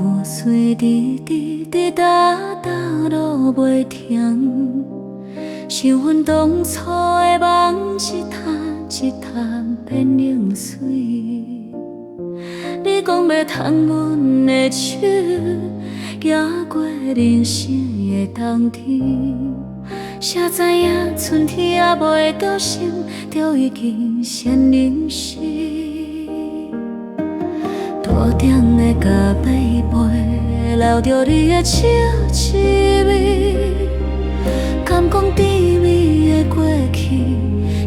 雨水滴滴滴答答落袂停，想阮當初的夢一攤一攤變冷水。你講欲牽阮的手，行過人生的冬天。誰知影春天猶未到，心就已經先淋濕。桌頂的咖啡杯，留著你的笑一暝。敢講甜蜜的過去，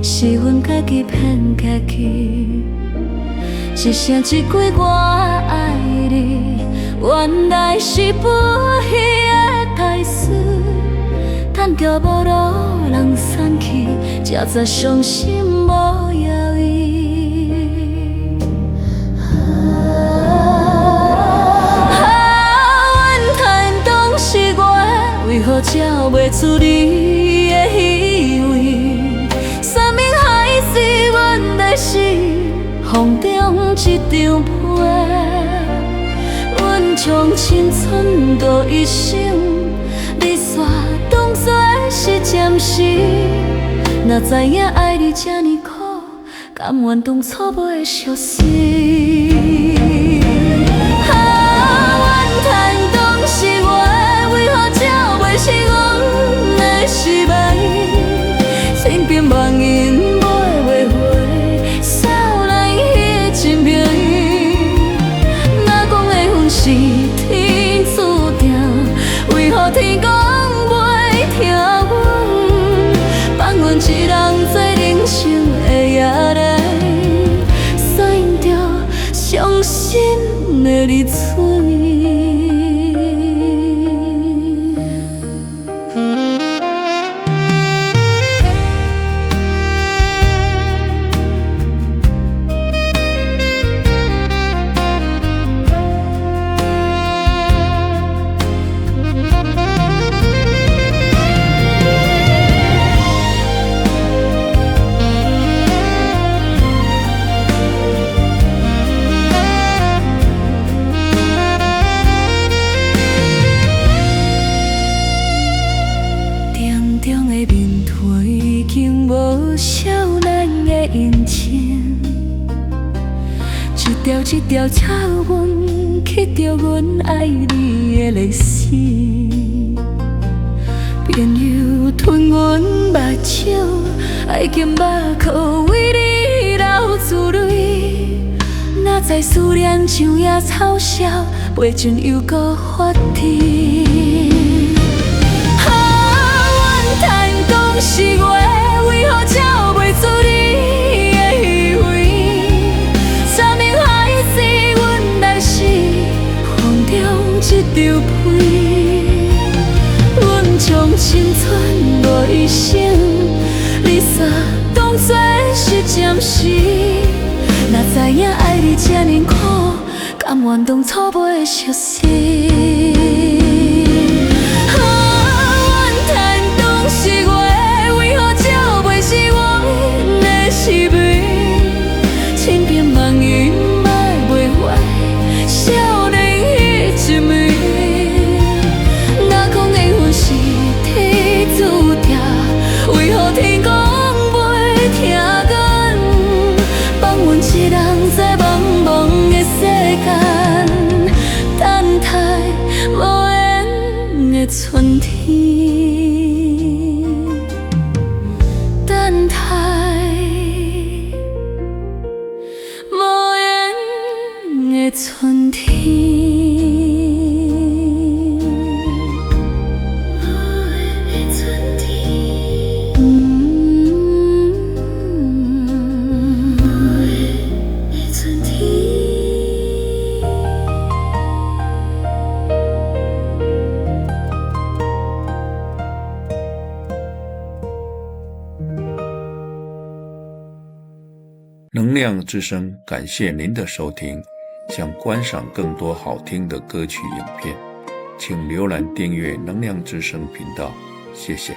是阮家己騙家己。一聲一句我愛你，原來是歕戲的台詞。等著無路人散去，才知傷心無藥醫。啊，怨嘆當時我為何照袂出你的虛偽？山盟海誓，問題是風中一張被。阮將青春賭一生，你煞當作是暫時。哪知影愛你這呢苦，甘願當初袂相識。啊，怨嘆當時我為何照袂出阮的失敗？千變萬應買袂回少年彼一暝。若講緣分是天注定，為何天公袂疼阮？放阮一人做人生的壓力，煞因著傷心的淚水。重重的面皮已經無少年的殷勤，一條一條草紋刻著阮愛你的歷史。朋友吞阮目睭，愛兼肉靠為你流珠淚。哪知思念像野草燒，袂盡又閣發甜。啊，怨嘆當時我為何照袂出你的虛偽？山盟海誓，原來是風中一張被。阮將青春賭一生，你煞當作是暫時。哪知影愛你這呢苦，甘願當初袂相識。啊，怨嘆當時我為何照袂出阮的失敗？千變萬應買袂回少年彼一暝。若講緣分是天注定，為何天公袂疼阮？放阮一人在茫茫的世間，等待無緣的春天，等待無緣的春天。能量之聲，感謝您的收聽。想觀賞更多好聽的歌曲影片，請瀏覽訂閱能量之聲頻道。謝謝。